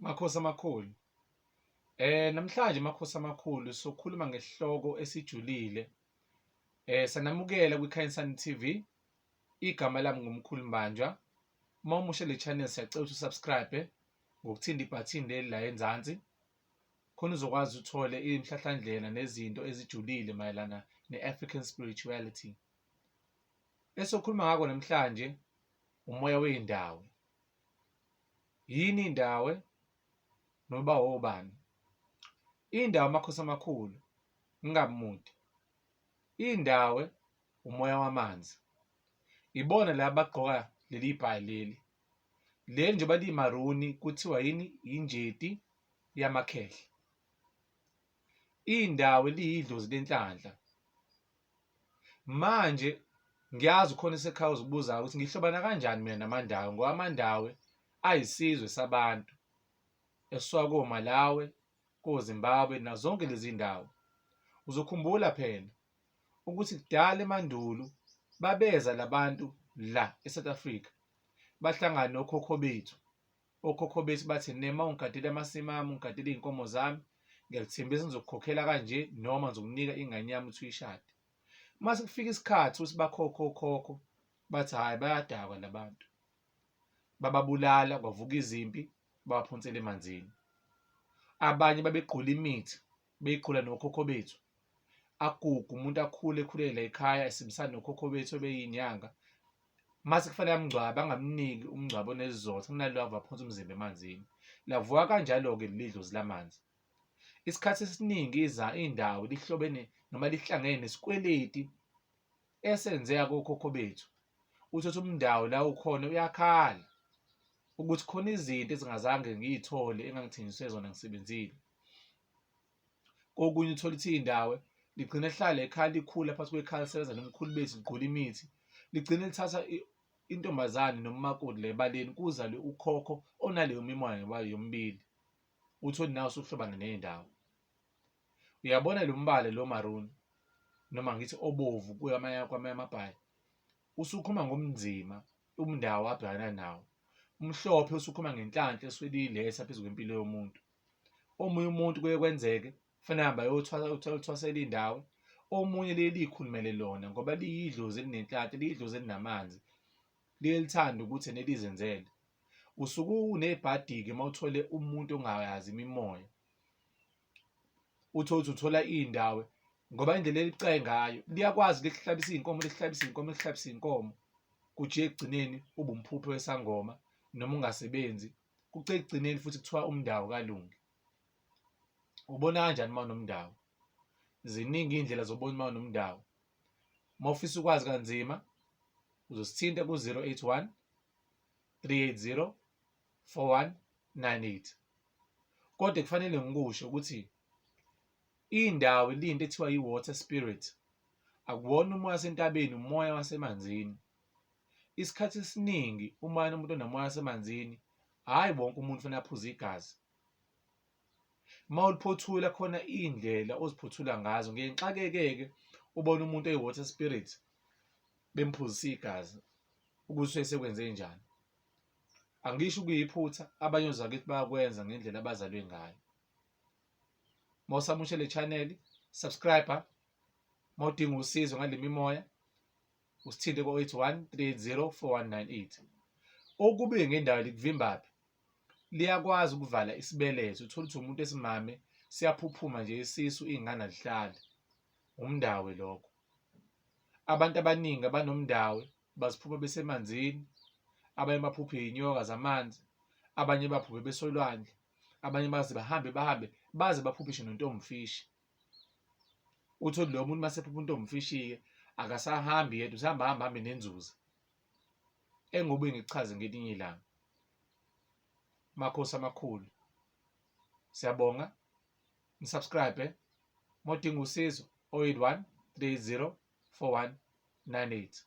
Makhosi amakhulu. Namhlanje makhosi amakhulu sokhuluma ngesihloko esijulile. Sanamukela kwiKhanyisani TV. Igama lami nguMkhulu Mbanjwa. Uma umusha le channel siyacela ukuthi usubscribe ngokuthinta ibhathini leli la enzansi. Khona uzokwazi uthole imihlahlandlela nezinto ezijulile mayelana ne-African spirituality. Esokhuluma ngakho namhlanje umoya wezindawo. Yini indawo noba obani? Indawo amakhosi amakhulu ngingabi mude. Indawo umoya wamanzi. Ibona la bagqoka leli bhayi leli. Leli njengoba liyimaruni kuthiwa yini? Yinjeti yamakhehla. Indawo liyidlozi lenhlanhla. Manje ngiyazi ukhona esekhaya ozibuzayo ukuthi ngihlobana kanjani mina naMandawe ngoba aMandawe ayisizwe sabantu esisuka koMalawi, koZimbabwe nazo zonke lezi ndawo. Uzokhumbula phela ukuthi kudala emandulo babeza labantu la eSouth Africa bahlangana nokhokho bethu. Okhokho bethu bathi nema ungigadele amasimu ami, ungigadele iy'nkomo zami, ngiyakuthembisa ngizokukhokhela kanje noma ngizokunika ingane yami ukuthi uyishade. Uma sekufika isikhathi ukuthi bakhokhe okhokho, bathi hhayi bayadakwa la bantu. Bababulala, kwavuka izimpi, babaphonsela emanzini. Abanye babegqula imithi, beyiqhula nokhokho bethu. Aguge umuntu akhule ekhulele la ekhaya esebenzisana nokhokho bethu obeyinyanga. Mase kufanele amngcwabe angamniki umngcwabo onesizotha kunalowo ave aphonsa umzimba emanzini. Lavuka kanjalo-ke leli dlozi lamanzi. Isikhathi esiningi iza indawo lihlobene noma lihlangene nesikweleti esenzeka kokhokho bethu. Uthole umndawo la ukhona uyakhala ukuthi khona izinto ezingazange ngiyithole engangithenjiswe zona ngisebenzile. Kokunye uthole ukuthi iy'ndawo ligcine lihlala ekhaya likhula phakathi kwekhaya lisebenza nomkhulu bethu ligqula imithi ligcine lithatha intombazane nomakoti la ebaleni kuzalwe ukhokho onaleyo mimoya ngoba yomibili uthole nawe usuhlobana ney'ndawo. Uyabona lo mbala lo maroon noma ngithi obovu kwamanye kwamanye amabhayi usukhuluma ngomnzima umndawo abhekana nawo. Umhlophe usukhuluma ngenhlanhla esuke liyiletha phezu kwempilo yomuntu. Omunye umuntu kuye kwenzeke kufanele ahambe ayothwasela indawo, omunye liye liyikhulumele lona ngoba liyidlozi elinenhlanhla, liyidlozi elinamanzi, liye lithande ukuthi ene lizenzele. Usuke unebhadi-ke uma uthole umuntu ongayazi imimoya, uthole ukuthi uthola iy'ndawo ngoba indlela elibucayi ngayo liyakwazi likuhlabisa iy'nkomo likuhlabisa iy'nkomo likuhlabisa iy'nkomo kujike ekugcineni ube umphuphe wesangoma noma ungasebenzi kuce ekugcineni futhi kuthiwa umndawo kalungi. Ubona kanjani uma unomndawo? Ziningi iy'ndlela zokubona uma unomndawo. Uma ufisa ukwazi kanzima uzosithinta ku-081 380 4198. Kodwa kufanele ngikusho ukuthi indawo liyinto ethiwa i-water spirit. Akuwona umoya wasentabeni, umoya wasemanzini. Isikhathi esiningi uma umuntu onomoya wasemanzini, hhayi wonke umuntu kufanele aphuze igazi. Uma uliphothula khona iy'ndlela oziphothula ngazo, ngeke ngixakeke-ke ubone umuntu oyi-water spirit bemphuzisa igazi ukuthi esekwenze njani. Angisho kuyiphutha, abanye ozakithi bayakwenza ngendlela abazalwe ngayo. Uma usamusha le channel, subscribe. Uma udinga usizo ngale mimoya, usithinte ko-81 380 4198. Okubi ngendawo likuvimbaphi? Liyakwazi ukuvala isibeletho, uthole ukuthi umuntu esimame siyaphuphuma nje isisu iy'ngane azihlali. Umndawe lokho. Abantu abaningi abanomndawe baziphupha besemanzini, abanye baphuphe iy'nyoka zamanzi, abanye baphuphe besolwandle, abanye baze bahambe bahambe baze baphuphe ngisho nontomfishi. Uthole loyo muntu mase ephupha untomfishi-ke akasahambi yedwa usehamba hamba hambe nenzuza. Engobuye ngikuchaze ngelinye ilanga. Makhosi amakhulu. Siyabonga. Nisubscribe. Uma udinga usizo 081 380 4198.